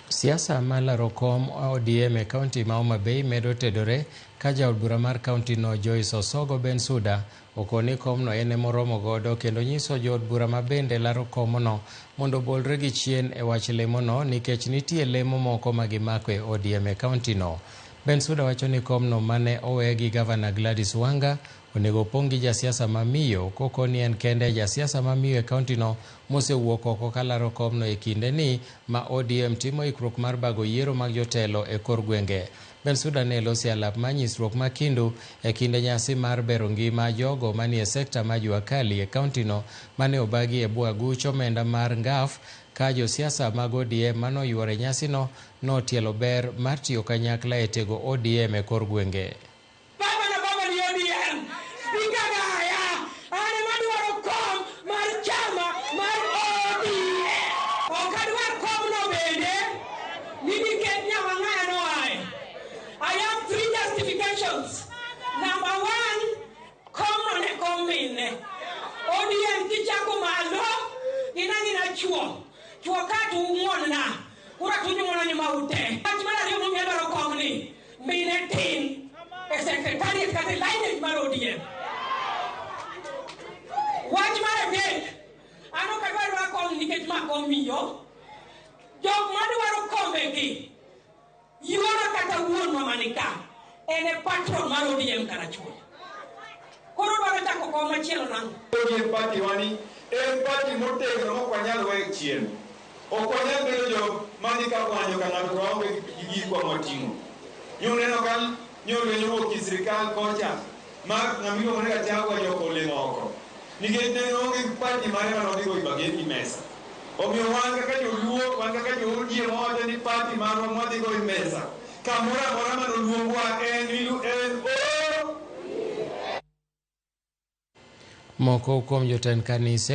Siasa mar laro kom ODM e kaunti ma Homa Bay medo tedore ka jaod bura mar kaunti no Joyce Osogo Bensuda okoni komno en emoromo godo kendo nyiso jood bura ma bende laro komno mondo obolre gi chien e wach lemono nikech nitie lemo moko ma gimako e ODM e kaunti no. Bensuda wacho ni komno mane owe gi gavana Gladys Wanga onego opong' gi jasiasa ma miyo kokoni en kende jasiasa ma miyo e kaunti no mosewuok oko kalaro komno e kinde ni ma ODM timo ikruok mar bago yiero mag jotelo e kor gwenge. Bensuda ne loso e alap mar nyisruok ma Kindu e kinde nyasi mar bero ngima jogo manie sekta mar jua kali e kaunti no mane obagi e bwo aguch omenda mar NGAAF ka josiasa mag ODM manoyuoro e nyasino notielo ber mar tiyo kanyakla e tego ODM e kor gwenge. Baba na baba ni ODM. Speaker Gaya, an ema dwaro kom mar chama mar ODM. Ok adwar komno bende ni nikech Nyawang'aya noaye. I have three justifications. Number one, komno ne kom minne. ODM kichako malo, gin ang'ina chuo. Chuo ka to ung'won na. Kura tunyuono nyuma ute. Wach mar ariyo momiyo adwaro komni, mine tin e secretariat kata e lineage mar ODM. Wach mar adek, an ok adwar dwar kom nikech ma kom miyo. Jok madwaro kombegi, yuora kata wuonwa mani ka, en e patron mar ODM Karachuonyo. Koro dwaro chako kom machielo nang'o? ODM party wani en party motegno mok wanyal weyo chien. Ok wanyal bedo jok madhi ka kwanyo ka ng'ato to waonge gi gikwa mwating'o. Nyuneno ka nyolweny owuok e sirikal kocha ma ng'ama iluongo ni Gachagua jok olimo oko. Nikech ne onge gi party mare mane odhigo e mesa. Omiyo wan kaka joluo, wan kaka jo ODM wawacho ni party marwa mwadhigo e mesa. Kamoro amora manoluongwa en en O Moko kuom jotend kanise